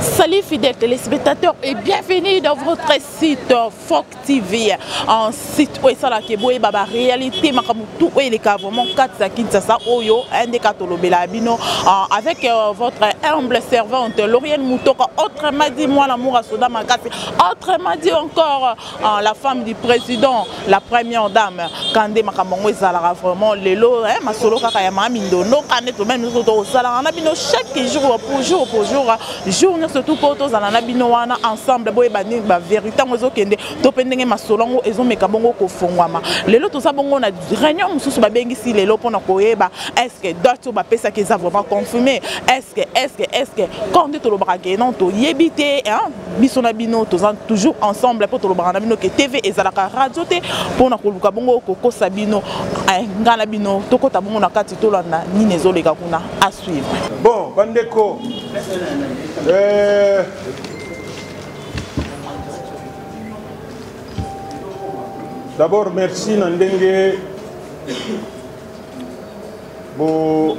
Salut fidèles téléspectateurs et bienvenue dans votre site Foc TV. En site oyo esalaka boyeba ba réalité makambo tout oyo eleka vraiment kati ya Kinshasa oyo nde kaka tolobela bino avec votre humble servante Lauriane Mutoka, autrement dit mwana Moura Soda Makasi, autrement dit encore la femme du président, la première dame. Kande makambo yango ezalaka vraiment lelo masolo kaka ya mama Mindondo kande tobani biso tosalaka na bino chaque jour pour jour pour jour jour nyonso tout mpo tozala na bino wana ensemble boyeba nini ba vérité yango ezokende to mpe ndenge masolo yango ezomeka bongo kofongwama. Lelo toza bongo na réunion mosusu babengisi lelo mpona koyeba est-ce que date oyo bapesaki eza vraiment confirmé, est-ce que quand nde tolobaka ke non, toyebi te, hein? Biso na bino toza toujours ensemble mpo tolobaka na bino ke TV ezalaka radio te mpona koluka bongo kokosa bino. Ngai na bino tokɔta bongo na kati, tolanda nini ezoleka kuna. À suivre. Bon, bandeko, d'abord merci na ndenge bo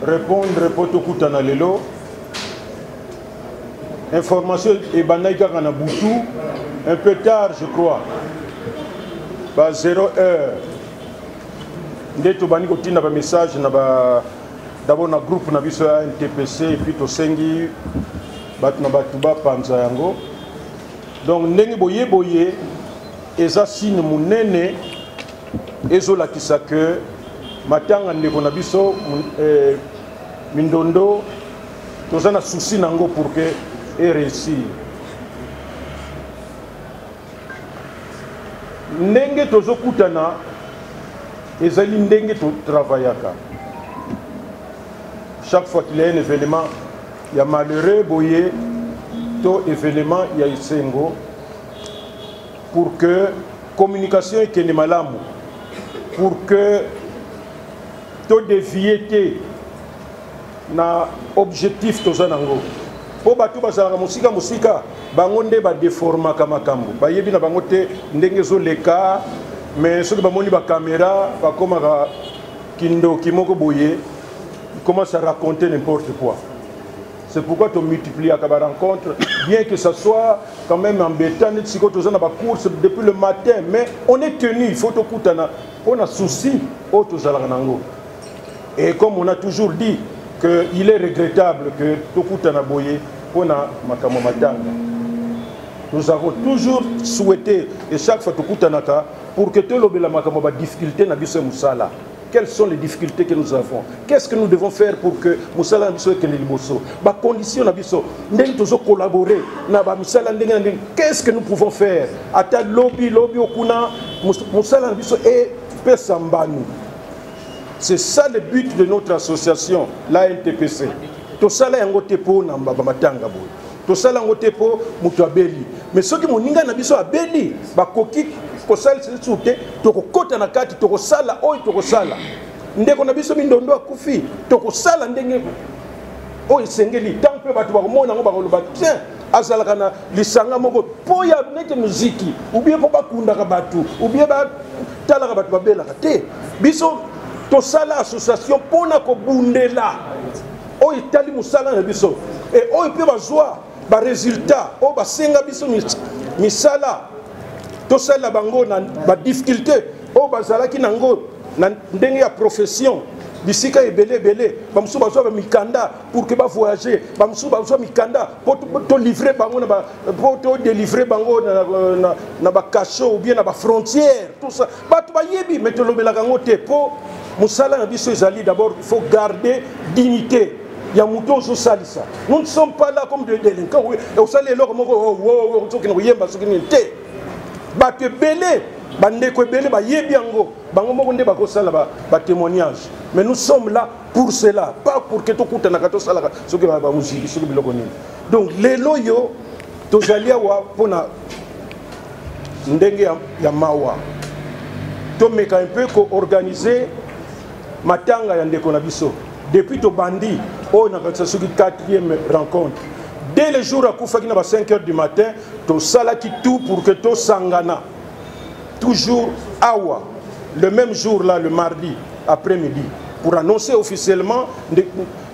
répondre mpo tokutana lelo. Information ebandaki kaka na butu, un peu tard, je crois ba 0 heure nde tobandi kotinda bamessage na ba d'abord na groupe na biso ya NTPC et puis tosengi bato na bato bapanza yango. Donc ndenge boye boye eza signe monene ezolakisa ke matanga ndeko na biso Mindondo, toza na souci nango pour que eréussir. Ndenge tozokutana ezali ndenge totravaillaka. Chaque fois qu'il y a un événement ya malheureux boye to événement ya esengo, pour que communication ekende malamu, pour que todévier te na objectif toza nango, mpo bato bazalaka mosika mosika, bango nde badeformaka makambo, bayebi na bango te ndenge ezoleka. Mais soki bamoni bacaméra, bakomaka kindoki moko boye, commence à raconter n'importe quoi. C'est pourquoi tu multiplies ba rencontre, bien que ça soit quand même embêtant neti sikoyo toza na bacourse depuis le matin, mais on est tenu, il faut tokutana mpona souci oyo tozalaka nango. Et comme on a toujours dit que il est regrettable que tokutana boye mpona makambo matanga, nous avons toujours souhaité et chaque fois tokutanaka pour que tolobela makambo badifficulté na biso ya mosala. Quelles sont les difficultés que nous avons? Qu'est-ce que nous devons faire pour que mosala na biso ekende liboso? Bacondition na biso, ndenge tozocollaborer na bamisala ndenge na ndenge, qu'est-ce que nous pouvons faire ata lobi lobi okuna mosala na biso epesa mbanu? C'est ça le but de notre association, la NTPC. Tosala yango te mpo na bamatanga boye, tosala yango te mpo moto abeli, mais soki moninga na biso abeli, bakoki kosalisa lisusu te, tokokɔta na kati, tokosala oyo tokosala. Ndeko na biso Mindondo akufi, tokosala ndenge oyo esengeli. Ntango mpe bato bakomona yango, bakoloba: "Tiens, azalaka na lisanga moko mpo ya neti muziki ou bien mpo bakundaka bato ou bien batalaka bato babelaka te." Biso tosala association mpona kobundela oyo etali mosala na biso e oyo mpe bazwa baresultat oyo basenga biso misala tosalela bango na badifficulté oyo bazalaki nango na ndenge ya profession. Bisika ebele ebele, bamosusu bazwa bamikanda pour que bavoyage, bamosusu bazwa mikanda mpo tolivre bango, mpo todélivre bango na bacachot ou bien na bafrontière, tout ça bato bayebi, mais tolobelaka yango te mpo mosala na biso ezali d'abord il faut garder dignité ya moto ozosalisa. Nous ne sommes pas là comme des délinquants. Osali eloko moko, ozokende koyemba soki nini te. Bato ebele, bandeko ebele bayebi yango, bango moko nde bakosala batémoignage. Mais nous sommes là pour cela, pas pour que tokutanaka tosalaka soki bamuziki, soki biloko nini. Donc lelo oyo tozali awa mpona ndenge ya mawa, tomeka un peu koorganiser matanga ya ndeko na biso. Depuis tobandi oyo, nakanisa soki quatrième rencontre. Dès le jour akufaki na ba 5 heures du matin, tosalaki tout pour que tosangana toujours awa le même jour là, le mardi après-midi, pour annoncer officiellement.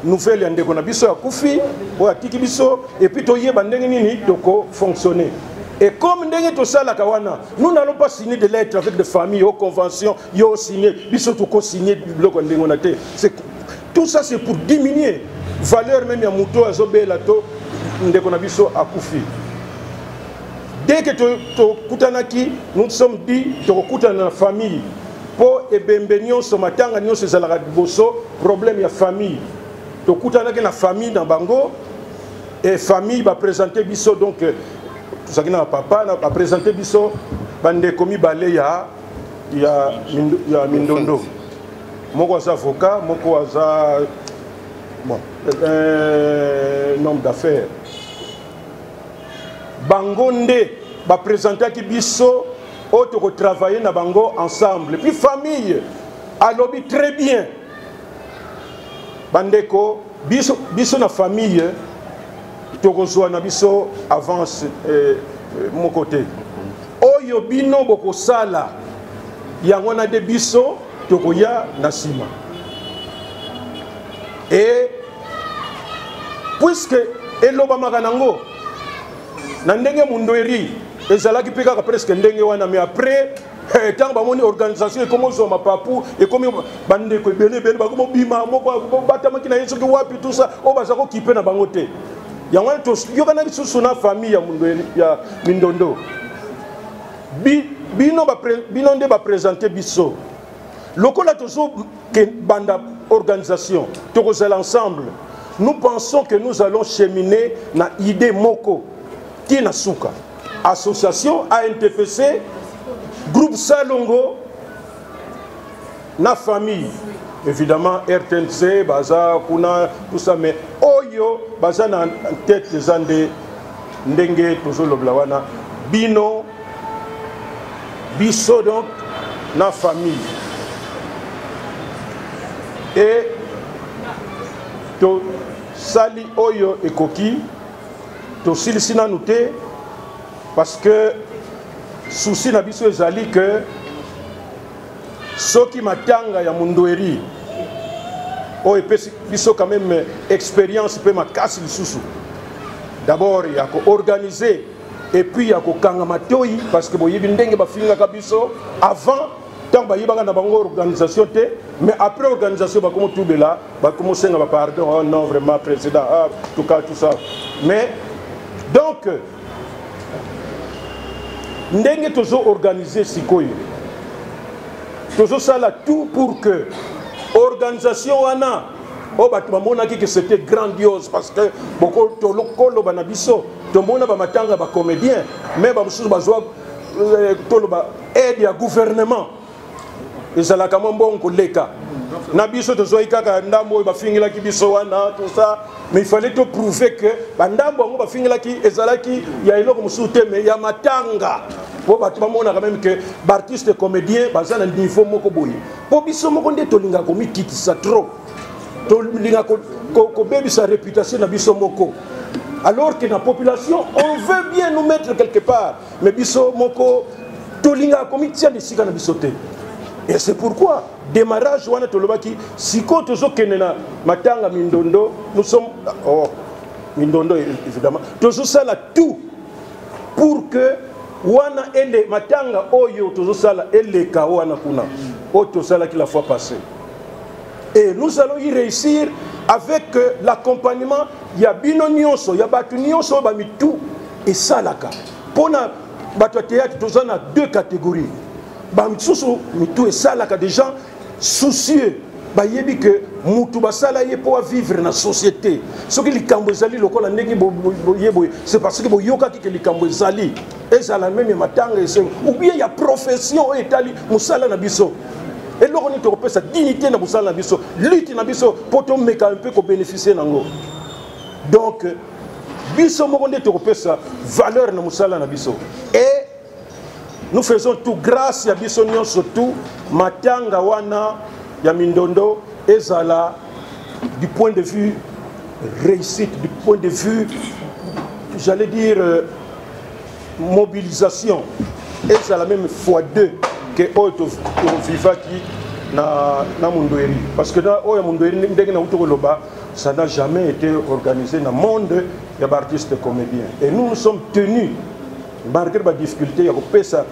Nouvelle ya ndeko na biso akufi, oyo atiki biso, et puis toyeba ndenge nini toko fonctionner. Et comme ndenge tosalaka wana, nous n'allons pas signer des lettres avec des familles, aux conventions, yo signer, biso toko signer biloko ndenge wana te. C'est tout ça, c'est pour diminuer valeur même ya moto azobela to ndeko na biso akufi. Dès que tokutanaki, nous sommes dit tokokutana na famille mpo ebembe nyonso, matanga nyonso ezalaka liboso problème ya famille. Tokutanaki na famille na bango et famille baprésente biso, donc tozalaki na papa, baprésente biso bandeko mibale ya Mindondo. Moko aza avocat, moko aza, bon, un homme d'affaires. Bango nde baprésentaki biso oyo tokotravaille na bango ensemble. Puis famille alobi très bien: bandeko, biso, biso na famille tokozwa na biso avance moko te. Oyo bino bokosala, yango wana nde biso tokoya na nsima. Et puisque elobamaka nango na ndenge Mundweri ezalaki mpe kaka presque ndenge wana, mais après, ntango bamoni organisation ekomi ozwa mapapu, ekomi bandeko ebele ebele bakomi obima, moko batamaki na ye soki wapi, tout ça, oyo baza kokipe na bango te. Yango wana toyokana lisusu na famille ya Mundweri, ya Mindondo. Bino nde baprésente biso. Lokola tozobanda organisation, tokozala ensemble. Nous pensons que nous allons cheminer na idée moko ti na suka. Association ANTPC, groupe Salongo na famille, évidemment RTNC baza kuna, tout ça, mais oyo baza na tête eza nde ndenge tozolobela wana, bino, biso, donc na famille. Et tosali oyo ekoki, tosilisi nanu te, parce que souci na biso ezali que soki matanga ya Mundweri oyo epesi biso quand même expérience mpe makasi lisusu, d'abord ya koorganiser et puis ya kokanga matoi, parce que boyebi ndenge bafingaka biso avant, ntango bayebaka na bango organisation te. Mais après organisation, bakomi tubela, bakomi osenga bapardon: "Oh non, vraiment, président, ah, tout cas, tout ça." Mais donc ndenge tozo-organiser sikoyo, tozosala tout pour que organisation wana oyo bato bamonaki que c'était grandiose, parce que tokoloba na biso, tomona bamatanga ya bacomédien, mais bamosusu bazwa, toloba, aide ya gouvernement ezalaka mwa mbongo koleka na biso. Tozwaki kaka ndambo oyo bafingelaki biso wana, tout ça, mais il fallait toprouver que bandambo yango bafingelaki ezalaki ya eloko mosusu te, mais ya matanga, mpo bato bamonaka même que baartiste comédien baza na niveau moko boye. Mpo biso moko nde tolingaka komikitisa trop, tolingaka kobebisa réputation na biso moko, alors que na population on veut bien nous mettre quelque part, mais biso moko tolingaka komitia na esika na biso te. Et c'est pourquoi démarrage wana tolobaki sikoyo tozokende na matanga Mindondo. Nous sommes, oh, Mindondo évidemment, tozosala tout pour que wana ele matanga oyo tozosala eleka wana kuna oyo tosalaki la fois passée. Et nous allons y réussir avec l'accompagnement ya bino nyonso, ya bato nyonso oyo bamitu esalaka. Mpona bato ya théâtre, toza na deux catégories: bamisusu mitu esalaka, des gens soucieux, bayebi ke mutu basala ye mpo avivre na société. Soki likambo ezali lokola ndenge boye boye, c'est parce que boyokaki ke likambo ezali, ezala même ya matanga, esengo ou bien ya profession oyo etali mosala na biso. Eloko nini tokopesa dignité na mosala na biso, lutte na biso, mpo tomeka mpe kobénéficie nango? Donc biso moko nde tokopesa valeur na mosala na biso et nous faisons tout grâce ya biso nyonso. Tout matanga wana ya Mindondo ezala du point de vue réussite, du point de vue, j'allais dire, mobilisation, ezala même fois deux ke oyo tovivaki na Mundweri, parce que na oyo ya Mundweri, ndenge nauti koloba, Ça n'a jamais été organisé dans le monde ya baartiste comédien. Et nous, nous sommes tenus, malgré la difficulté, ya kopesa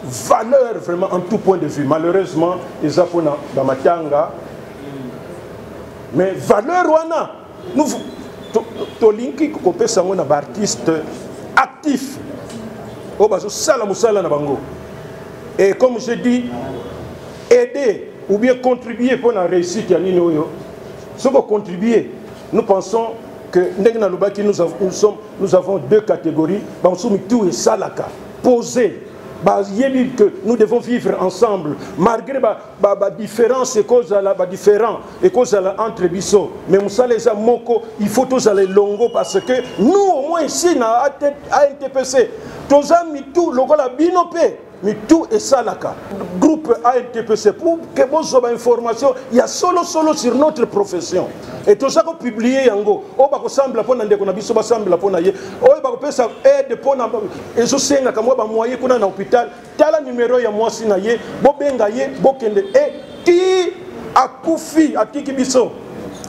valeur vraiment en tout point de vue. Malheureusement, eza mpona bamatanga, mais valeur wana nous tolingi kopesa yango na baartiste actif oyo bazosala mosala na bango. Et comme je dis, aider ou bien contribuer pour la réussite ya nini oyo, soki ocontribuer, nous pensons que ndenge nalobaki, nous avons deux catégories. Bamosusu mitu esalaka posé, bayebi que nous devons vivre ensemble malgré badifférence ekozala, badifférent ekozala entre biso, mais mosala eza moko, il faut tozala elongo, parce que nous, au moins ici na ANTPC, toza mitu lokola bino mpe mitu esalaka. Groupe ANTPC, pour que bozwa bainformation ya solo solo sur notre profession, et toza kopublier yango. Oyo bakosambela mpo na ndeko na biso, basambela mpo na ye. Oyo bakopesa aide mpo na ezosengaka mwa bamoyen kuna na hôpital, tala numero ya mwasi na ye, bobenga ye, bokende. E ti akufi, atiki biso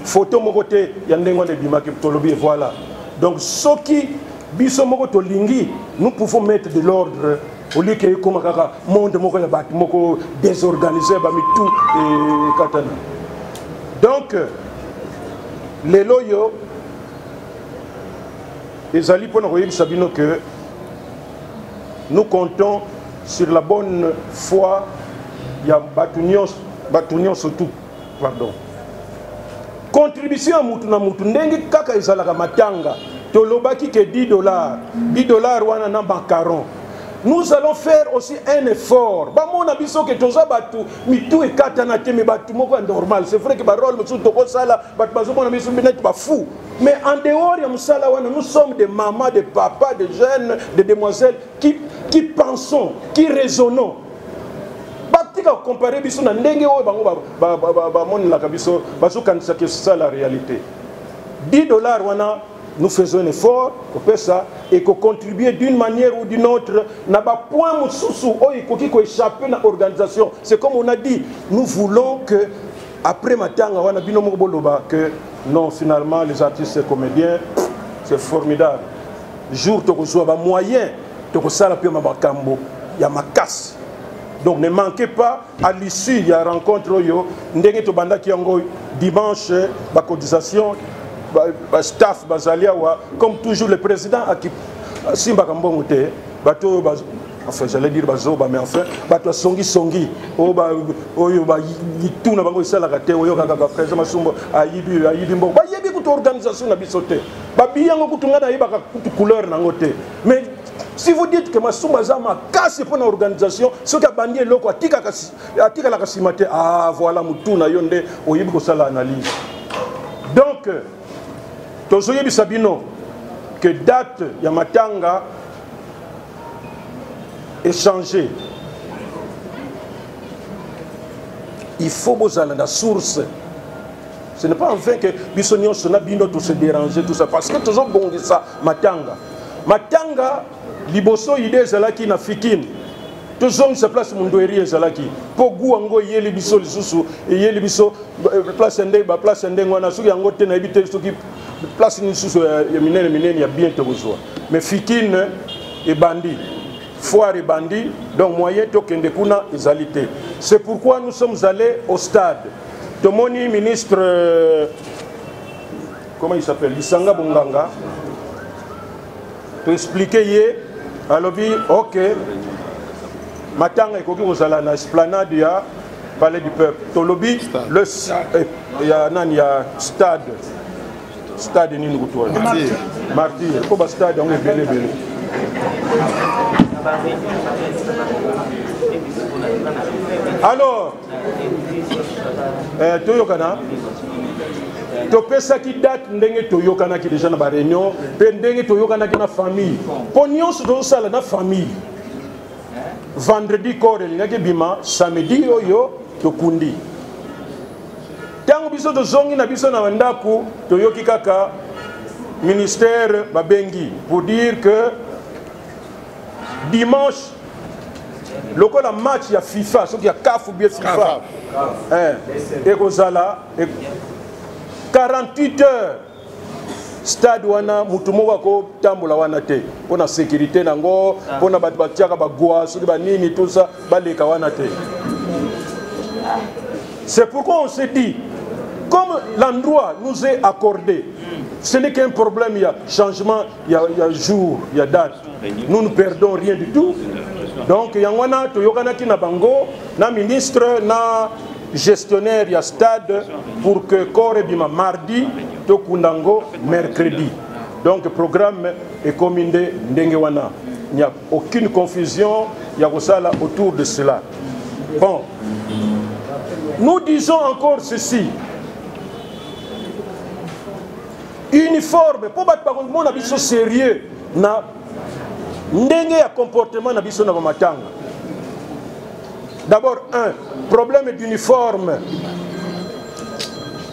photo moko te ya ndenge wana ebimaki. Tolobi voilà. Donc soki biso moko tolingi, nous pouvons mettre de l'ordre au lieu que ekóma kaka monde moko ya bato moko désorganisé, bamitu ekatana. Donc lelo oyo ezali mpona koyebisa bino que nous comptons sur la bonne foi ya bato nyonso, bato nyonso tout. Pardon, contribution ya mutu na mutu, ndenge kaka ezalaka matanga, tolobaki ke 10 dollars, 10 dollars wana na macaron. Nous allons faire aussi un effort, bamona biso ke toza bato mitu ekatana te, mais bato moko ya normal. C'est vrai que barole mosusu tokosala, bato bazomona biso neti bafou, mais en dehors ya mosala wana, nous sommes des mamans, des papas, des jeunes, des demoiselles qui pensons, qui raisonnons. Batika kocomparer biso na ndenge oyo bango bamonelaka biso, bazokanisaka c'est ça la réalité. 10 dollars wana, nous faisons un effort kopesa et kocontribuer d'une manière ou d'une autre na bapoint mosusu oyo ekoki koéchapper na organisation. C'est comme on a dit, nous voulons que après matanga wana, bino moko boloba que non, finalement, les artistes et comédiens, c'est formidable. Jour tokozwa bamoyen, tokosala mpe makambo ya makasi. Donc ne manquez pas, à l'issue ya rencontre oyo, ndenge tobandaki yango dimanche, bacotisation, bastaff bazali awa. Comme toujours, le président asimbaka mbongo te. Bato oyo, enfin, j'allais dire bazoba, mais enfin bato asongisongi oyo mitu na bango esalaka te, oyo kaka président Masumbo ayibi, ayibi mbongo, bayebi kutu organisation na biso te. Babi yango kutu, ngai nayebaka kutu couleur nango te. Mais si vous dites que Masumbu aza makasi mpo na organisation, soki abandi eloko, atikalaka nsima te. Ah voilà, motu na yo nde oyebi kosala analyse. Donc tozoyebisa bino que date ya matanga echanger. Il faut bozala na source. Ce n'est pas en vain que biso nyonso na bino tose déranger, tout ça parce que tozobongisa matanga. Matanga liboso, idée ezalaki na Fikin, tozongisa place Mundweri ezalaki, mpo gu yango eyeli biso lisusu, eyeli biso place nde baplace ya ndenge wana. Soki yango te, nayebi te soki place lisusu ya minene minene ya bien tokozwa. Mais Fikin ebandi foire, ebandi, donc moyen tokende kuna ezali te. C'est pourquoi nous sommes allés au stade. Tomoni ministre, comment il s'appelle, Lisanga Bonganga, toexpliquer ye, alobi ok, matanga ekoki kozala na esplanade ya Palais du Peuple. Tolobi le ya nani, ya stade, stade nini kutu wana, Martyr, mpo bastade yango ebele ebele. Alors toyokana, topesaki date ndenge toyokanaki déjà na baréunion, mpe ndenge toyokanaki na famille, mpo nyonso tozosala na famille. Vendredi corps elingaki ebima, samedi oyo tokundi. Ntango biso tozongi na biso na bandako, toyoki kaka ministère babengi pour dire que dimanche, lokola match ya FIFA, soki ya CAF ou bien FIFA, ekozala. 48 heures stade wana mutu moko akotambola wana te mpo na sécurité nango, mpo na bato batiaka bagwa soki banini, tout ça, baleka wana te. C'est pourquoi on s'est dit, comme l'endroit nous est accordé, ce n'est qu'un problème, il y a changement, il y a jour, il y a date, nous ne perdons rien du tout. Donc yango wana toyokanaki na bango, na ministre, na gestionnaire ya stade, pour que corps ebima mardi, tokunda yango mercredi. Donc programme ekomi nde ndenge wana, il n'y a aucune confusion ya kosala autour de cela. Bon, nous disons encore ceci: uniforme, mpo bato bakomona biso sérieux na ndenge ya comportement na biso na bamatanga. D'abord, un problème d'uniforme.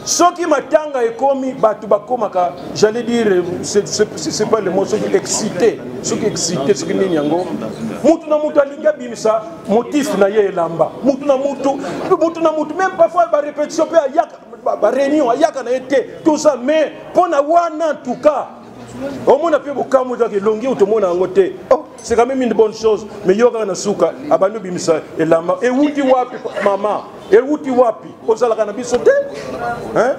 Soki matanga ekomi, bato bakomaka, j'allais dire, c'est pas le mot, soki excité, soki excité, soki nini yango, mutu na mutu alingi abimisa motif na ye, elamba, mutu na mutu, mutu na mutu. Même parfois barépétition mpe ayaka, baréunion ayaka na ye te, tout ça. Mais mpo na wana, en tout cas, omona mpe bokamwi kaka elongi oyo tomona yango te. Oh, c'est quand même une bonne chose. Mais yo kaka na suka abandi obimisa elamba, ewuti wapi? Mama, ewuti wapi? Ozalaka na biso te, hein?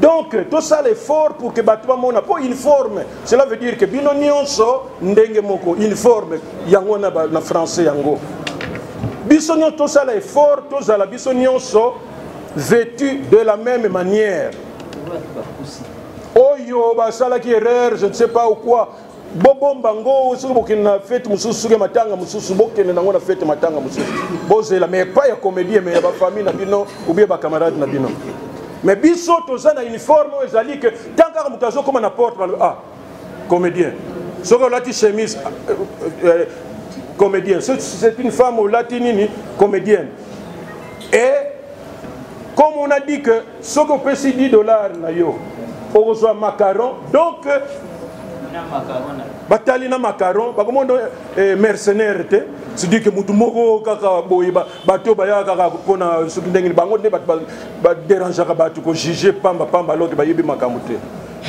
Donc tosala effort pour que bato bamona, mpo uniforme, cela veut dire que bino nyonso ndenge moko. Uniforme yango na français yango, biso nyonso tosala effort, tozala biso nyonso vêtu de la même manière. Oyo basalaki erreur, je ne sais pas ou quoi, bobomba ngo. Soki bokende na fete mosusu, soki matanga mosusu, bokende nango na fete matanga mosusu, bozela. Mais pas ya comédie, mais ya bafamille na bino ou bien bacamarade na bino. Mais biso toza na uniforme oyo ezali ke tant kaka moto azokóma na porte, balobi: "Ah, comédien." Soki olati chemise, comédien. C'est une femme, olati nini, comédienne. Et comme on a dit que soki opesi 10 $ na yo, okozwa macaron, donc batali na macaron, bakomona mercenaire te. C'est-à-dire que mutu moko kaka boye, bato bayaka kaka mpona soki ndenge bango nde bato baderangeaka bato, kojuge pamba pamba alors bayebi makambo te.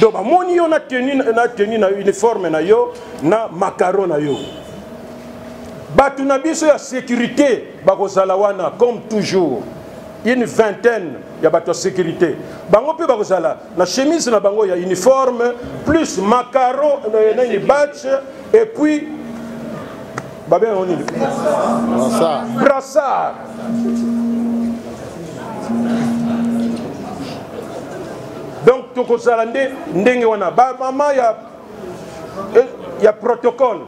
Donc bamoni yo na tenue na uniforme na yo, na macaron na yo. Bato na biso ya sécurité bakozala wana comme toujours, une vingtaine ya bato ya sécurité. Bango mpe bakozala na chemise na bango ya uniforme, plus macaron, nani, badge, et puis babengango nini? Brassard. Donc tokozala nde ndenge wana. Bamama ya protocole,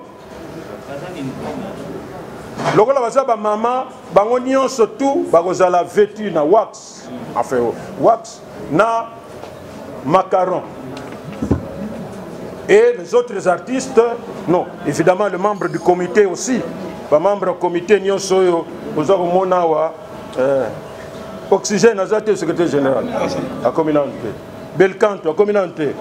lokola baza bamama, bango nyonso tu bakozala vêtu na wax, enfin wax na macaron. Et les autres artistes, non, évidemment le membre du comité aussi, bamembre ya comité nyonso oyo oza komona awa. Oxygène aza te, secrétaire général akomi nanu te. Belcanto akomi nanu te.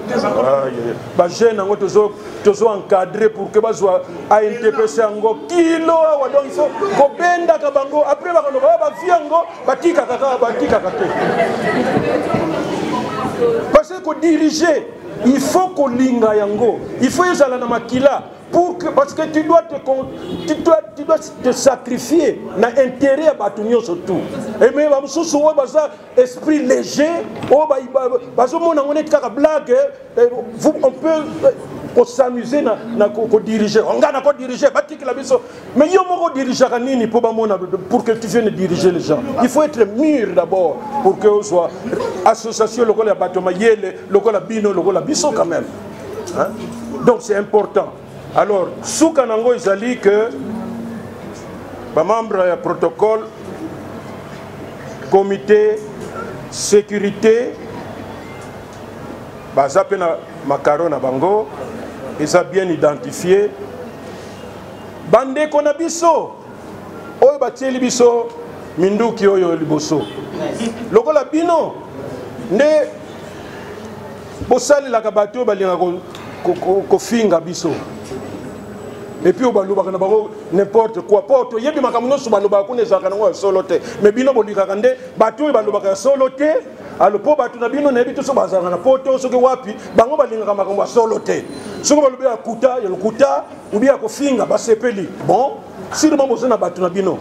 Bajeune yango tozo encadre pour que bazwa ANTPC yango kilo awa. Donc il faut kobendaka bango. Après bakoloba bavi yango, batikaka kaka, batikaka te. Parce que kodiriger, il faut kolinga yango, il faut ezala na makila, parce que tu dois te sacrifier na intérêt ya bato nyonso tout. Mais bamosusu oyo baza esprit léger, oyo bazomona yango neti kaka blague, on peut kosamuse na kodirige. Nga na kodirige, batikela biso. Mais yo moko odirigeaka nini mpo bamona? Pour que tu viennes diriger les gens, il faut être mûr d'abord, pour que ozwa association lokola ya bato mayele lokola bino, lokola biso quand même, hein? Donc c'est important. Alors suka nango ezali que bamembre ya protocole, comité, sécurité baza mpe na macaron na bango, eza bien identifié. Bandeko na biso oyo batieli biso minduki oyo liboso, lokola bino nde bosalelaka bato oyo balingaka kofinga biso, et puis oyo balobaka na bango n'importe quoi, mpo toyebi makambo nyonso balobaka kuna ezalaka nango ya solo te. Mais bino bolingaka nde bato oyo balobaka ya solo te. Alo mpo bato na bino nayebi te soki bazalaka na poto soki wapi, bango balingaka makambo ya solo te. Soki balobi ya kuta ya lokuta ou ya kofinga basepeli. Bon, sûrement boza na bato na bino.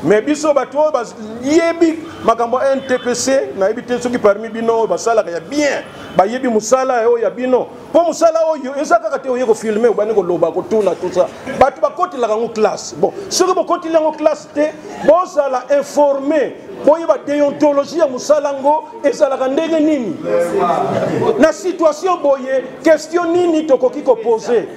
Mais biso bato oyo bayebi makambo ya NTPC, nayebi te soki parmi bino oyo basalaka ya bien, bayebi mosala oyo ya bino. Mpo mosala oyo eza kaka te oye kofilme obandi koloba kotuna tout ça. Bato bakotelaka yango classe. Bon, soki bokoteli yango classe te, bozala informé, boyeba déontologie ya mosala yango ezalaka ndenge nini. Na situation boye, question nini tokoki kopose?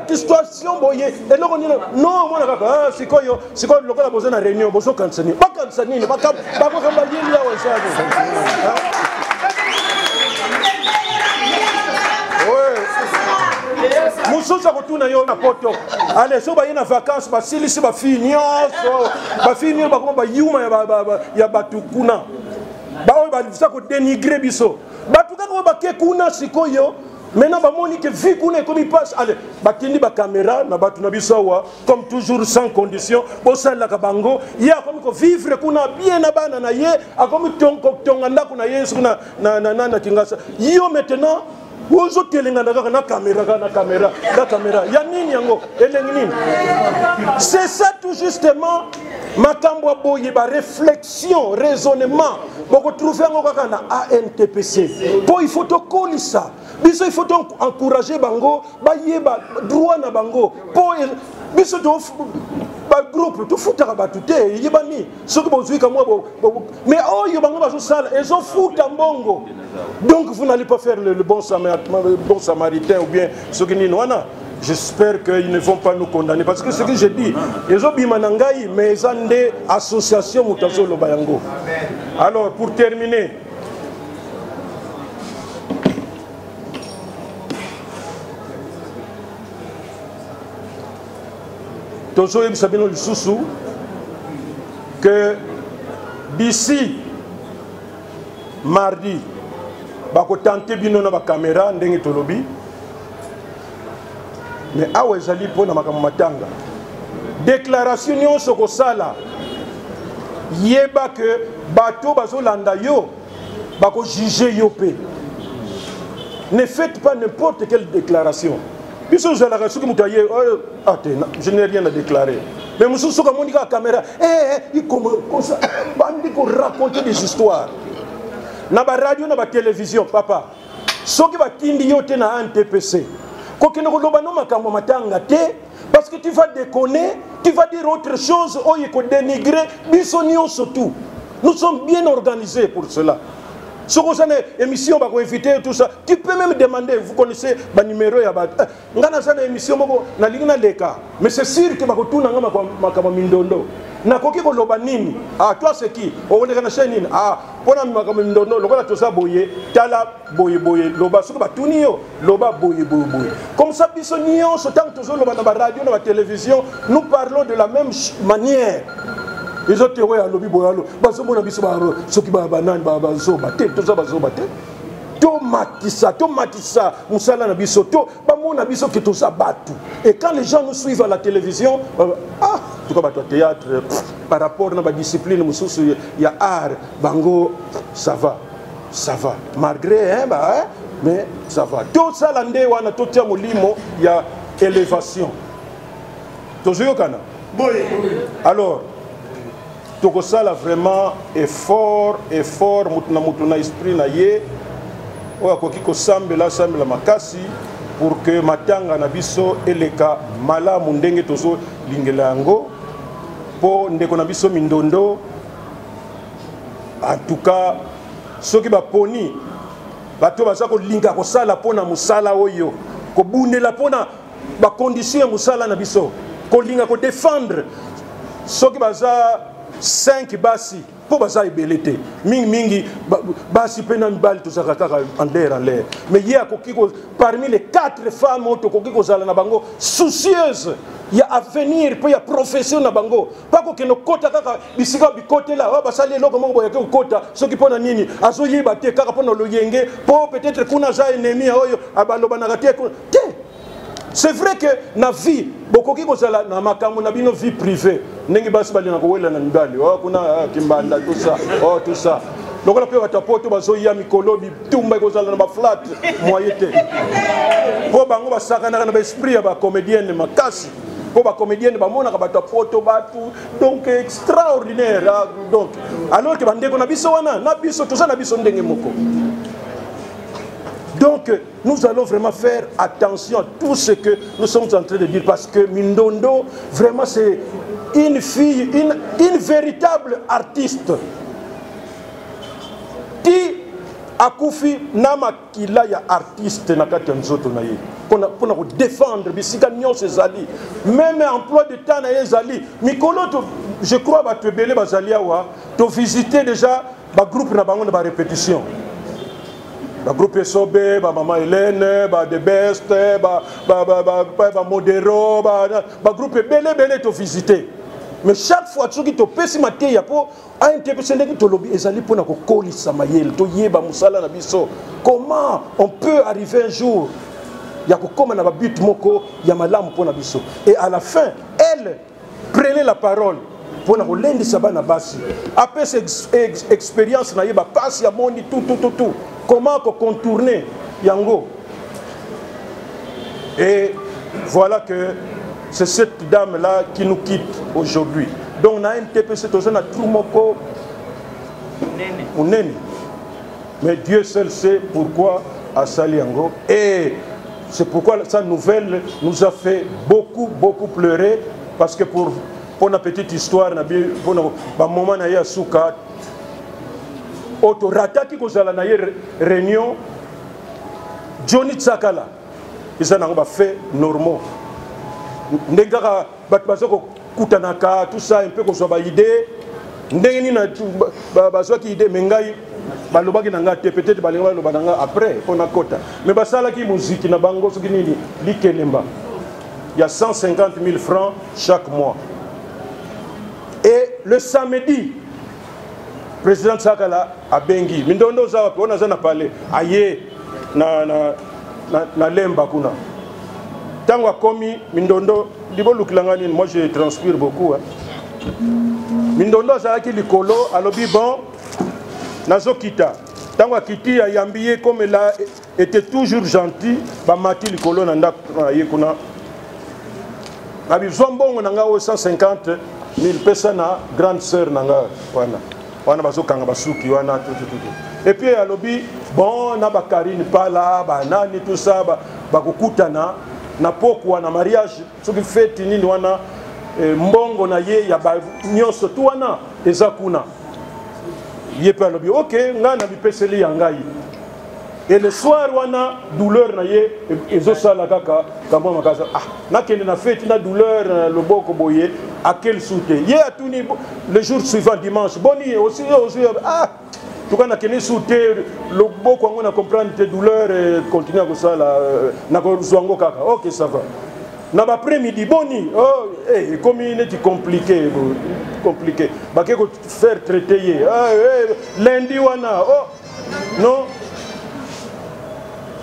Situation boye, eloko nini? Non, omona kaka, ah, sikoyo, sikoyo lokola boza na réunion, bozokanisa nini? Bakanisa nini? Bakokamba yeli awa eza nini? Mosusu akotuna yo na poto, ale so baye na vacances, basilisi bafille nyonso, bafille nyonso bakoma bayuma ya bato kuna, baoyo baza kodenigre biso, bato kaka oyo bake kuna sikoyo. Maintenant bamoni ke vie kuna ekomi passe, ale batindi bacaméra na bato na biso awa, comme toujours sans condition, bosalelaka bango. Ye akomi kovivre kuna bien na bana na ye, akomi kotonga ndako na ye soki na Kingasa. Yo maintenant ozotelengana kaka na caméra, kaka na caméra, na caméra ya nini yango, elengi nini? C'est ça tout justement makambo ya boye, ba réflexion, raisonnement, bokotrouve yango kaka na ANTPC. Po il faut tokolisa biso, il faut encourager bango bayeba droit na bango. Po biso ba groupe tofutaka bato te, eyebani soki bozwi kamwa, mais oyo bango bazosala ezofuta mbongo. Donc vous n'allez pas faire le bon samaritain ou bien soki nini wana. J'espère qu'ils ne vont pas nous condamner parce que ce que je dis ezobima na ngai, mais eza nde association moto azoloba yango. Alors pour terminer, tozoyebisa bino lisusu que d'ici mardi bakotante bino na bakamera ndenge tolobi, mais awa ezali mpona makambo matanga. Déclaration nyonso kosala, yeba ke bato bazolanda yo, bakojuge yo mpe. Ne faites pas n'importe quelle déclaration. Biso ozalaka soki moto aye, ah te, je n'ai rien à déclarer. Mais mosusu soki amoni kaka caméra, ikoma bandi koraconter des histoires na baradio, na batélévision. Papa, soki batindi yo te na ANTPC, kokende koloba no makambo matanga te, parce que tu vas déconner, tu vas dire autre chose oyo ekodénigrer biso nyonso. Tout nous sommes bien organisés pour cela. Soki oza na émission, bakoinvite tout ça, tu peux même demander, vous connaissez banuméro ya bato. Nga naza na émission moko, nalingi naleka, mais c'est sûr que bakotuna nga makambo mindondo, nakoki koloba nini? Ah, toi c'est qui? Okoleka na chaîne nini? Ah, mpona makambo mindondo, lokola toza boye, tala boye boye, loba. Soki batuni yo, loba boye boye boye. Comme ça biso nyonso ntango tozoloba na baradio, na batélévision, nous parlons de la même manière. Ezo te oyo alobi boye, alo bazomona biso soki banani bazoba te, toza bazoba te. Tomatisa, tomatisa mosala na biso, to bamona biso ke toza bato. Et quand les gens nous suivent à la télévision, ah, en tout cas bato ya théâtre, par rapport na badiscipline mosusu ya art, bango ça va, ça va malgré, hein, bah, hein, mais ça va. Tosala nde wana, totia molimo ya élévation, tozoyokana. Alors tokosala vraiment effort, effort, motu na motu na esprit na ye oyo akoki kosambela, asambela makasi pour que matanga na biso eleka malamu ndenge tozolingela yango. Mpo ndeko na biso Mindondo, en tout cas soki baponi bato baza kolinga kosala mpona mosala oyo, kobundela mpona bacondition ya mosala na biso, kolinga kodefendre, soki baza 5 basi, mpo baza ebele te, mingimingi basi mpe na mibali tozalaka kaka en l'air, en l'air, mais ye akoki parmi les 4 femmes oyo tokoki kozala na bango soucieuse ya avenir mpe ya profession na bango, mpa kokende kokota kaka bisika bikotela oyo basali eloko moko boyake kokota soki mpo na nini azoyeba te, kaka mpo na loyenge, mpo peut-être kuna aza ennemi ya oyo balobanaka te te. C'est vrai que na vie bokoki kozala na makambo na bino, vie privée, ndenge basi balingaka kowela na mibali, oh kuna kimbanda, tout ça, oh tout ça. Lokola mpe bato ya poto bazoya mikolo, bitumba ekozala na baflat moye te, mpo bango basakanaka na baesprit ya bacomédienne makasi, mpo bacomédienne bamonaka bato ya poto bato donc extraordinaire. Ah, donc alors ke bandeko na biso wana na biso toza na biso ndenge moko. Donc nous allons vraiment faire attention à tout ce que nous sommes en train de dire, parce que Mindondo, vraiment, c'est une fille, une véritable artiste. Ti akufi na makila ya artiste na kati ya nzoto na ye mpona kodéfendre bisika nyonso ezali, même emploi de temps na ye ezali mikolo. Je crois bato ebele bazali awa, tovisite déjà bagroupe na bango na barépétition, bagroupe Esobe, bamama Hélène, ba The Best, bamodero, bagroupe ebele ebele tovisite. Mais chaque fois soki topesi mateya mpo ANTPC, ndenge tolobi, ezali mpona kokolisa mayele, toyeba mosala na biso, comment on peut arriver un jour ya kokóma na babut moko ya malamu mpona biso. Et à la fin, elle prenait la parole mpona kolendisa bana basi, apesa expérience na ye, bapasi ya moni, tout, tout, tout, tout, comment kocontourner yango. Et voilà que c'est cette dame là qui nous quitte aujourd'hui. Donc na NTPC toza na trou moko monene, mais Dieu seul sait pourquoi asali yango. Et c'est pourquoi sa nouvelle nous a fait beaucoup, beaucoup pleurer, parce que pour la petite histoire, na mpona bamoment na ye ya suka oyo torataki kozala na ye, réunion Johnny Tsakala, eza nango bafait normaux, ndenge kaka bato baza kokutanaka, tout ça, mpe kozwa baidée ndenge nini bazwaki idée. Mais ngai balobaki na ngai te, peut-être balingi baloba na ngai après mpo nakota. Mais basalaki moziki na bango soki nini, likelemba ya 150 000 francs chaque mois. Et le samedi, président Sakala abengi Mindondo: "Oza wapi?" "Wana aza na palais." Aye na Lemba kuna. Ntango akomi, Mindondo libolukilanga nini, moi je transpire beaucoup, hein. Mindondo azalaki likolo, alobi: "Bon, nazokita." Ntango akiti, ayambi ye comme il a été toujours gentil. Bamati likolo na ndako na ye kuna, abizwa mbongo na ngai oyo 150 000, pesa na grande sœur na ngai wana wana bazokanga basuki wana, tutututu. Et puis alobi: "Bon, na bakarine pala, banani, tout ça, bakokutana na pokwa na mariage, soki feti nini wana, mbongo na ye ya nyonso tu wana eza kuna." Ye mpe alobi: "Ok, ngai na bipeseli ya ngai." Et le soir wana, douleur na ye ezosala kaka kamwa makasi. "Ah, nakende na feti na douleur na loboko boye?" Akeli su te. Ye atuni le jour suivant, dimanche: "Boni aussi aussi?" "Ah, tuka nakende su te, loboko yango na comprendre te, douleur continue ya kosala, nakozwa yango kaka." "Ok, ça va." Na baprès midi: "Boni?" "Oh, eh, ekomi neti compliqué compliqué." Bake kofaire traiter ye. Ah, eh, lundi wana: "Oh non,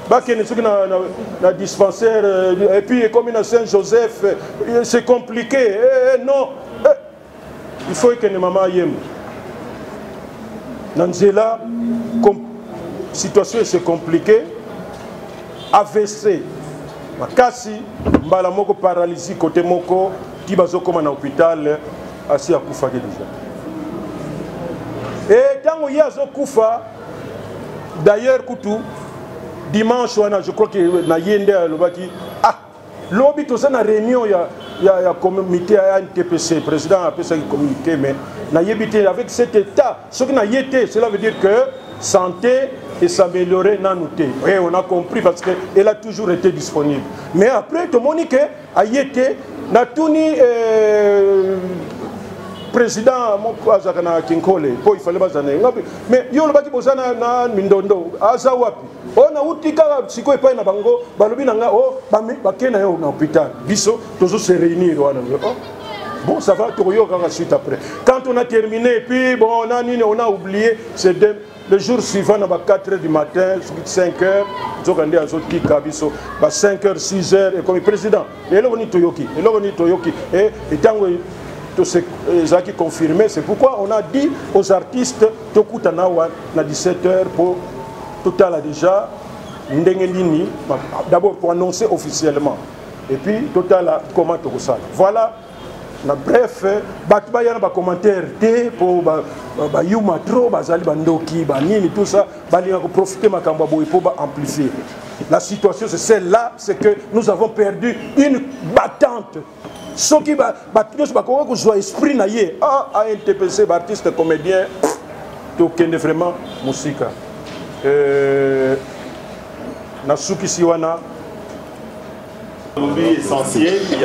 bakende soki na dispensaire, et puis ekomi na Saint Joseph, c'est compliqué, eh, non, eh, il faut ekende mama yemba." Na nzela, situation ese compliqué, AVC makasi, mbala moko paralysie côté moko, ti bazokóma na hôpital, asi akufaki déjà. E ntango ye azokufa, d'ailleurs kutu dimanche wana, je crois que na ye nde alobaki: "Ah, lobi toza na réunion ya comité ya NTPC, président apesaki communiqué, mais nayebi te avec cet état, soki naye te, cela veut dire que santé s'améliorer nanu te." Et on a compris, parce que elle a toujours été disponible. Mais après tomoni ke aye te. Natuni président moko azalaka na Kinkole, mpo ifale baza na ye: "Mais yo olobaki boza na Mindondo, aza wapi?" "Oyo nauti kaka sikoyo epai na bango, balobi na nga o bakei na yo na hôpital, biso tozo se réunir wana." "Oh. Bon, ça va, tokoyoka kaka suite après." Quand on a terminé, et puis bon, on a nini, on a oublié. C'est le jour suivant na ba 4 heures du matin, 5 heures, nzoka nde azotika biso ba 5 heures, 6 heures. Ekomi: "Président, eloko nini toyoki, eloko nini toyoki?" Ntango Ezalaki confirmé. C'est pourquoi on a dit aux artistes tokutana awa na 17 heures mpo totala déjà ndenge nini, d'abord pour annoncer officiellement et puis totala comment tokosala. Voilà na bref. Bato baya na bacommentaire te mpo bayuma trop, bazali bandoki, banini, tout ça, balinga koprofite makambo ya boye mpo baamplifier la situation. C'est celle-là, c'est que nous avons perdu une battante. Soki bato nyonso bakoka kozwa esprit na ye, ANTPC, baartiste comédien, tokende vraiment mosika. Nasukisi wana. Lobi essentiel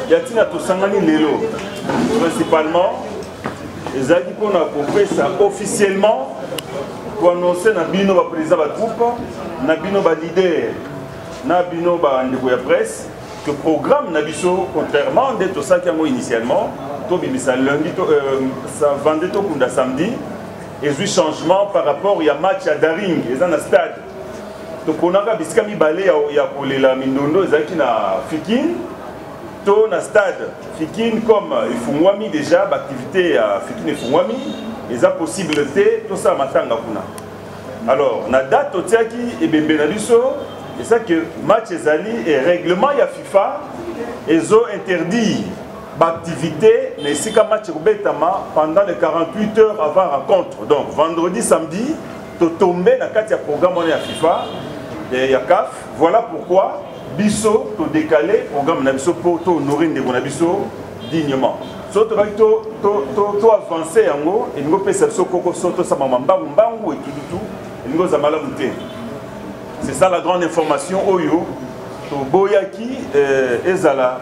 ya ntina tosangani lelo, principalement ezalaki mpona kopesa officiellement, koannonce na bino baprésident batroupe, na bino baleader, na bino bandeko ya presse, que programme na biso, contrairement nde tosalaki yango initialement, tobimisa lundi to, vendredi, tokunda samedi, ezwi changement par rapport ya match ya Daring eza na stade. Toponaka bisika mibale ya kolela mindondo, ezalaki na Fikin to na stade. Fikin, comme efungwami déjà, baactivité ya Fikin efungwami, eza possible te tosala matanga kuna. Alors na date totiaki ebembe na biso, eza ke match ezali et règlement ya FIFA ezo interdire baactivité na esika match ekobetama pendant les 48 heures avant rencontre. Donc vendredi, samedi, totombe na kati ya programme wana ya FIFA, ya CAF. Voilà pourquoi biso todécale programme na biso mpo tohonore ndeko na biso dignement. So tobaki toavance yango, elingi opesa biso koko so tosama mbangu mbangu etututu, elingi ozala malamu te. C'est ça la grande information oyo toboyaki ezala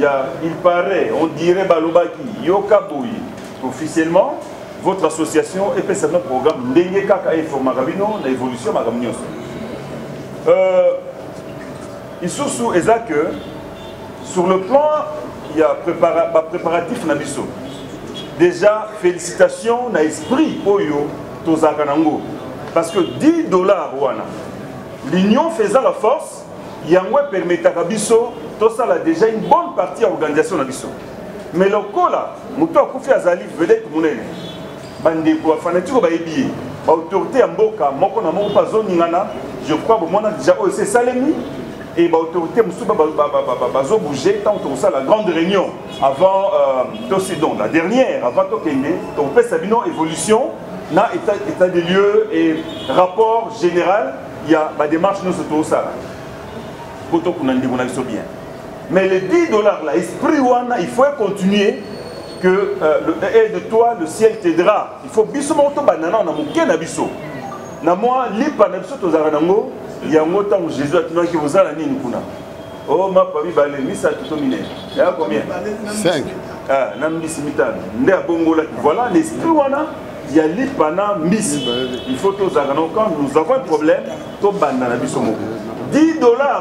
ya il paraît, on dirait, balobaki, yoka boye. Officiellement, votre association epesa bino programme ndenge kaka eformaka bino na évolution makambo nyonso. Lisusu eza que sur le plan ya bapréparatif na biso déjà, félicitations na esprit oyo tozalaka nango, parce que 10 $ wana, l'union faisant la force, yango epermetaka biso tosala déjà une bonne partie ya organisation na biso. Mais lokola moto akufi azali vedette monene, bandeko bafanatike bayebi ye, baautorité ya mboka moko na moko mpe azoningana, je crois bomona déjà oyo esi esalemi et baautorité mosusu bazobouge. Ntango tokosala la grande réunion avant tosi, donc la dernière avant tokende, tokopesa bino évolution na état des lieux et rapport général ya badémarche nyonso tokosala po tokuna ndeko na biso bien. Mais les 10 $ là, esprit wana, il faut continuer que aide-toi, le ciel t'aidera. Il faut biso moko tobanda na moke na biso, na mwa lipa na biso tozalaka nango. Yango ntango Jésus atunaki: "Bozala nini kuna?" "O mapa mibale, misato to minei." Ya combien? 5. Ah, na mbisi mitano. Nde abongolaki. Voilà l'esprit wana ya lipa na mbisi, il faut tozalaka nango. Quand nous avons un problème, tobanda na biso moko. 10 $,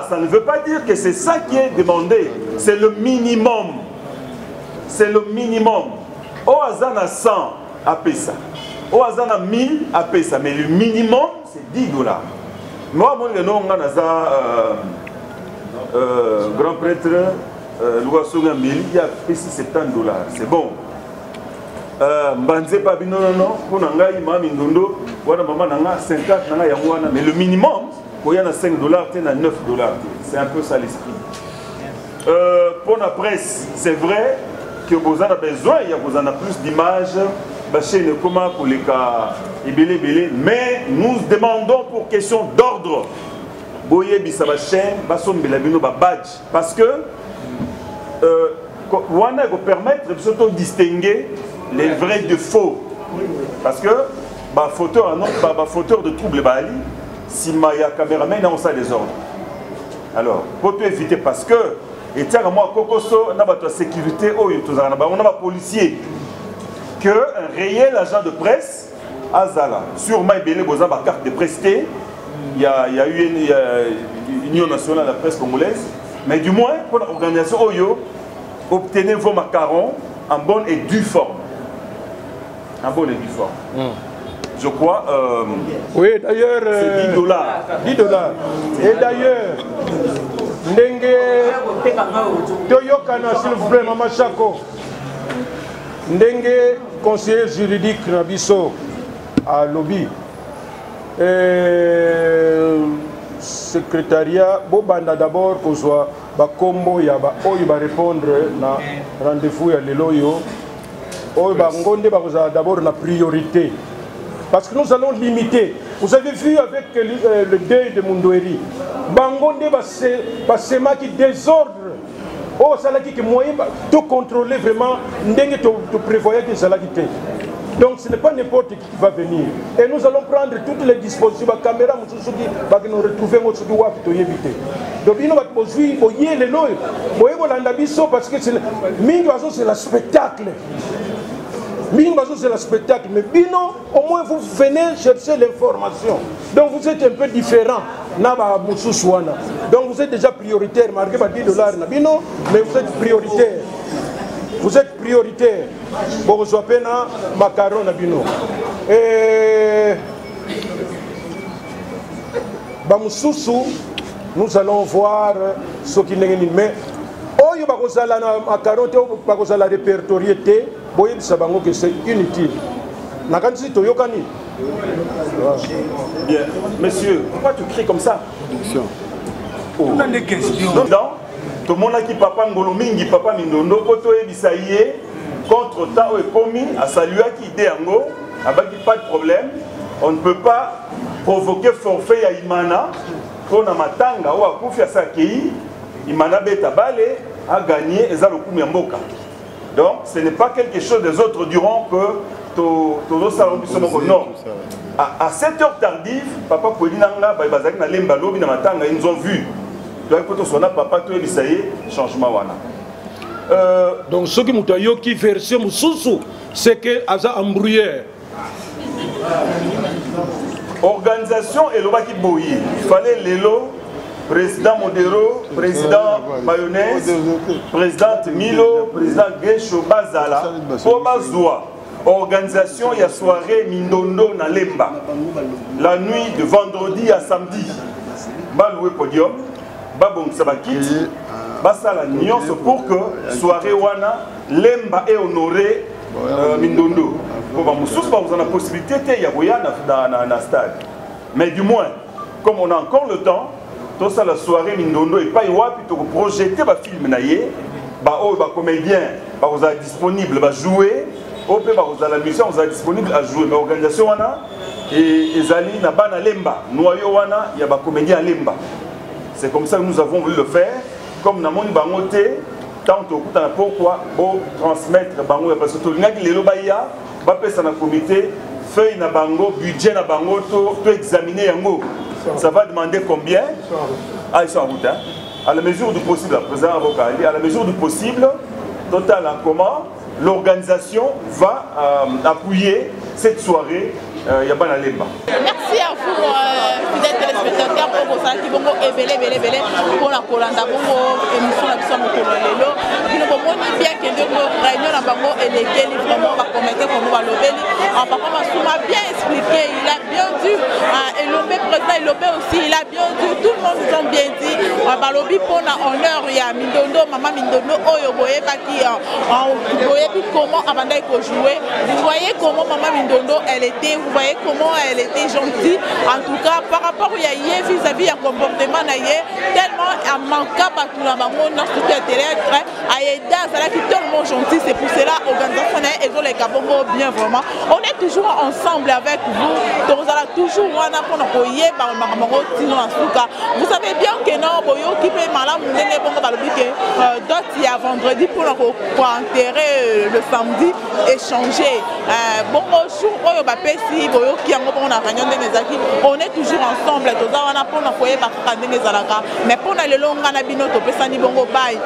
ça ne veut pas dire que c'est ça qui est demandé, c'est le minimum, c'est le minimum. Oyo aza na 100 apesa, oyo aza na 1000 apesa, mais le minimum, c'est 10 $. Moi amoni lelo nga naza grand prêtre Luka Songa Mbeli, ye apesi 70 $, c'est bon. Mbanze pa bino nono mpo na ngai mama mindondo wana, mama na nga 50 na ngai yango wana. Mais le minimum, koya na 5 $ te, na 9 $ te. C'est un peu ça l'esprit. Mpo na presse, c'est vrai que boza na besoin ya kozala na plus d'image, bachaîne ekoma koleka ebele ebele, mais nous demandons, pour question d'ordre, boyebisa bachaîne basombela bino babadge, parce que wana ekopermettre biso todistinguer les vrais de faux, parce que bafauteur, bafauteur de trouble baali nsima ya caméraman na osala désordre. Alors po to éviter, parce que etiaka mwa kokoso na bato ya sécurité oyo tozalaka na bango, na bapolicier, que un réel agent de presse azala sûrement ebele. Boza bacarte de presse te, il y a eu il y a Union nationale de la presse congolaise, mais du moins pour l'organisation oyo, obtenez vos macarons en bonne et due forme, en bonne et due forme. Je crois. Oui, d'ailleurs. C'est 10 dollars. 10 dollars. Et d'ailleurs, ndenge. Toyokana, s'il vous plaît, mama Chako. Ndenge conseiller juridique na biso alobi, secrétariat bobanda d'abord kozwa bakombo ya baoyo barépondre na rendez-vous ya lelo oyo. Oyo bango nde bakozala d'abord na priorité, parce que nous allons limiter. Vous avez vu avec le deuil de Mundweri, bango nde basemaki désordre oyo asalaki ke moyen tocontrôler vraiment ndenge toprévoyaki ezalaki te. Donc ce n'est pas n'importe qui qui va venir et nous allons prendre toutes les dispositions, bacaméra mosusu, soki bakende retrouver ngo soki wapi, toyebi te. Donc bino bato bozwi boye lelo oyo, boye kolanda biso, parce que mingi bazozela spectacle, mingi bazozela spectacle, mais bino au moins vous venez chercher l'information, donc vous êtes un peu différent na bamosusu wana. Donc vous êtes déjà prioritaire malgré ba 10 $ na bino, mais vous êtes prioritaire, vous êtes prioritaire. Bokozwa mpe na macaron na bino. Bamosusu, nous allons voir soki ndenge nini, mais oyo bakozala na macaron te, oyo bakozala répertorié te, boyebisa bango ke c'est inutile. Nakanisi toyokani. Bien. Monsieur, pourquoi tu cries comme ça? Oh. Des questions. Donc, tomonaki papa Ngolo mingi, papa Mindondo, mpo toyebisa ye contre temps oyo ekomi, asaluaki idée yango, abaki pas de problème. On ne peut pas provoquer forfait ya Imana mpo na matanga oyo akufi, asa akei Imana beta bale agagné, eza lokumu ya mboka. Donc ce n'est pas quelque chose des autres diront que tozosala biso moko. Non, à 7 heures tardive, papa Poeli na nga bazalaki na Lemba lobi na matanga, ils nous ont vu. Toyaki mpo tosona papa, toyebisa ye changement wana. Donc soki moto ayoki version mosusu, c'est que aza embrouilleur. Organisation elobaki boye: il fallait lelo président Modero, président Mayonnaise, présidente Milo, président Gesho bazala mpo bazwa organisation ya soirée Mindondo na Lemba la nuit de vendredi à samedi, balouer podium, babongisa bakiti, basala nyonso pour que soirée wana Lemba ehonoré Mindondo, po bamosusu bakozala na possibilité te ya koya na stade. Mais du moins, comme on a encore le temps, tosala soirée Mindondo epai wapi tokoprojeter bafilm na ye, baoyo bacomédien bakozala disponible bajoue, oyo mpe bakozala musicien bakozala disponible à jouer. Mais organisation wana ezali na bana Lemba, noyau wana ya bacomédien ya Lemba. C'est comme ça que nous avons voulu le faire. Comme namoni bango te, tant tokutana, pourquoi botransmettre bango? Parce que tolingaki lelo baya bapesa na comité feuille na bango, budget na bango, to examiner yango, ça va demander combien. Ah, ils sont en route, hein? À la mesure du possible, président avocat, à la mesure du possible, total, comment l'organisation va appuyer cette soirée ya bana Lemba. Merci à vous, fidèles téléspectateurs, oyo bozalaki bongo ebele ebele ebele mpona kolanda bongo émission na biso ya mokolo lelo. Bino bomoni bien ke ndenge réunion na bango elekeli, vraiment bacomédien vraiment balobeli. Papa Masuma bien expliqué, il a bien dit. Elombe, président Elombe aussi, il a bien dit. Tout le monde nous ont bien dit. Balobi mpona honneur ya Mindondo, mama Mindondo oyo boyebaki, boyebi comment abandaki kojouer. Vous voyez comment mama Mindondo elle était, vous voyez comment elle était gentille. En tout cas, par rapport ya ye, vis-à-vis ya comportement na ye, tellement amanka bato na bango nyonso ya théâtre ayeda, azalaki tellement gentil. C'est pour cela organisation na ye ezoleka bongo bien. Vraiment, on est toujours ensemble avec vous, tozala toujours wana mpona koyeba makambo yango tino na suka. Vous savez bien que non, boyoki mpe malamu ndenge bongo balobi ke date ya vendredi mpona koenterrer le samedi échanger bongo jour oyo bapesi. Boyoki yango bongo na réunion ndenge ezalaki. On est toujours ensemble, toza wana mpona koyeba kaka ndenge ezalaka. Mais mpona lelo, nga na bino topesani bongo bai,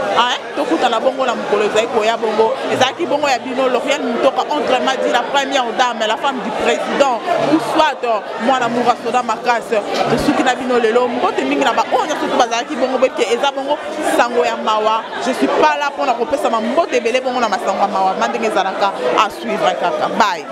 tokutana bongo na mokolo ezali koya. Bongo ezalaki bongo ya bino Loriane Mutoka, autrement dit la première dame, la femme du président, ou soit mwana mura soda makasi. Tosuki na bino lelo. Mbote mingi na baoyo nyonso to bazalaki bongo boyebi ke eza bongo sango ya mawa. Je suis pas là mpona kopesama mbote ebele bongo na masango ya mawa ma ndenge ezalaka. À suivre kaka, bye.